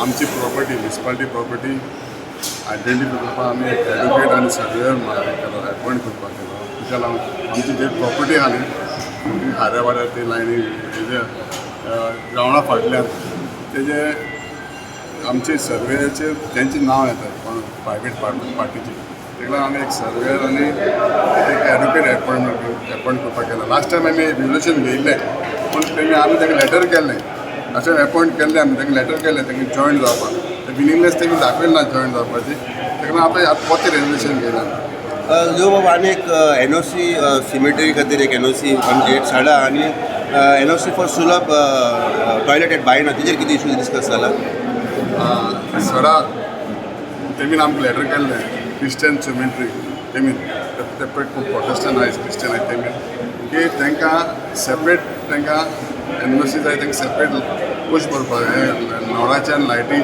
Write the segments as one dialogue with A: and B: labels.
A: आमची property, municipality property identify करपाक आमी एक एडवोकेट आनी सर्वेयर केलो, एपॉयंट करपाक केलो. तेच्या लागून आमची जी प्रॉपर्टी आहा न्ही, खाऱ्या वाड्यार ती लायनी हेजे ग्रावंडा फाटल्यान, तेजे आमचे सर्वेयाचेर तेंचें नांव येता, कोण प्रायवेट पार्टीचे. तेका लागून आमी एक सर्वेयर आनी एक एडवोकेट एपॉयंट करपाक केला. लास्ट टायम आमी रेजोल्युशन घेयल्लें, पूण तेणी आमी तांकां लेटर केल्लें, लास्ट टायम एपॉयंट केल्लें, आमी तांकां लेटर केल्लें तांकां जॉयन जावपाक. ते विलिंगनेस तेमी दाखयलें ना जॉयन जावपाची. ताका लागून आतां आतां परतें रेजोल्युशन घेयलां.
B: लिओ बाबा, आनी एक एनओसी, सिमेटरी खातीर एक एनओसी म्हणजे साडा आनी एनओसी फॉर सुलभ टॉयलेट एट बायना, तेजेर कितें इशू डिस्कस जाला?
A: सडा तेमीन आमकां लेटर केल्लें, क्रिस्टियन सिमेट्री तेमीन, ते पळय प्रोटेस्टंट आहाय, क्रिस्टियन आहाय, तेमीन की तांकां सेपरेट तांकां एनओसी जाय, तांकां सेपरेट पयशे भरपाक हें नळाचें आनी लायटी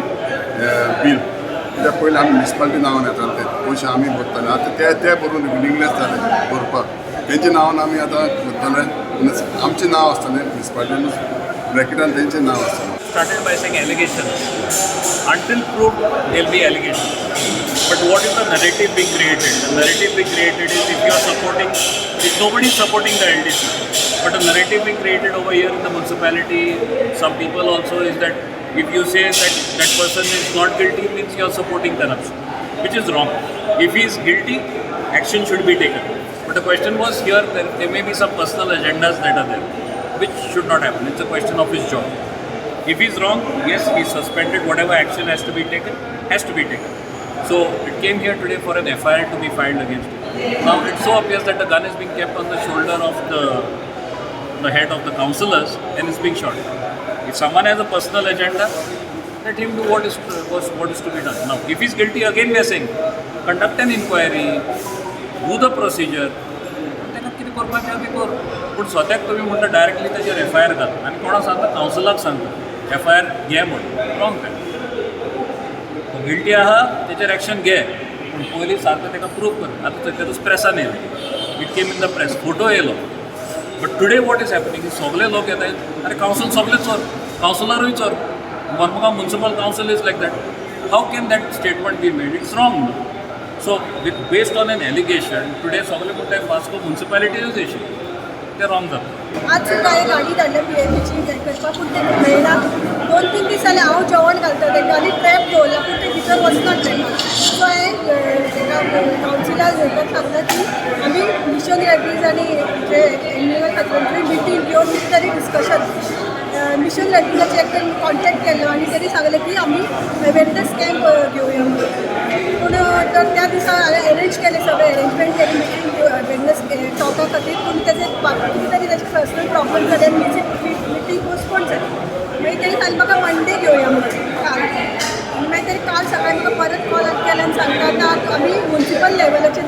A: बील. कित्याक पयलीं आमी म्युनिसिपालिटी नांवान येताले, ते पयशे आमी भरताले. आतां ते ते भरून विलिंगनेस जाले भरपाक. तेंच्या नांवान आमी आतां भरतले, आमचें नांव आसतलें म्युनिसिपालिटीन ब्रॅकेटान तेंचें नांव आसतलें.
C: Started by saying allegations. Until proved, there'll be allegations. But what is the narrative being created? The narrative being created is if you are supporting, if nobody is supporting the LDC, but the narrative being created over here in the municipality, some people also, is that if you say that that person is not guilty, means you are supporting corruption, which is wrong. If he is guilty, action should be taken. But the question was here, there may be some personal agendas that are there, which should not happen. It's a question of his job. If he's wrong, yes, he's suspended. Whatever action has to be taken, has to be taken. So it came here today for an FIR to be filed against him. Now it so appears that the gun is being kept on the shoulder of the head of the councillors and is being shot. If someone has a personal agenda, let him do what is to be done. Now, if he's guilty, again we are saying, conduct an inquiry, do the procedure. ताका कितें करपाचें आहा तें कर, पूण सद्याक तुमी म्हणटा डायरेक्टली ताजेर एफआयआर घाल आनी कोणा सांगता, कावन्सिलाक सांगता एफआयआर घे म्हूण. रॉंग. तें तो गिल्टी आहा, तेचेर एक्शन घे, पूण पयलीं सारको ताका प्रूव कर. आतां तेतूच प्रेसान येयलें, it came in the press, photo येयलो. But today what is happening, सगळे लोक येता, "अरे, कावन्सिल सगळे चोर, कावन्सिलरूय चोर, Mormugao Municipal Council is like that." How can that statement be made? It's wrong. So with based on an allegation today सगळे म्हणटाय वास्को म्युन्सिपालिटीच अशी, तें रॉंग जाता.
D: आज सुद्दां हांवें गाडी धाडल्या पीएमची करपाक, पूण ते मेळना. 2-3 दीस जाले हांव जेवण घालता तांकां आनी ट्रॅप दवरला, पूण ते भितर वचनात तांकां. सो हांवें तांकां कावन्सिलाक घेवपाक सांगलां की आमी मिशन रॅबीज आनी जे एनिमल खातीर मिटींग घेवन कितें तरी डिस्कशन. मिशन रॅबीजाचे एकट्यान कॉन्टेक्ट केलो आनी तेणी सांगलें की आमी अवेरनस कॅम्प घेवया म्हणून. पूण तर त्या दिसा हांवें अरेंज केलें, सगळें अरेंजमेंट केली मिटींग, अवेरनस टॉका खातीर, पूण तेजे कितें तरी ताचे पर्सनल प्रॉब्लम जाले आनी मिटींग पोस्टपोन जाली. मागीर तेणी सांगलें म्हाका मंडे घेवया म्हणून, काल. आनी मागीर तेणी काल सकाळी म्हाका परत कॉल केला आनी सांगता, आतां आमी मुन्सिपल लेवलाचेर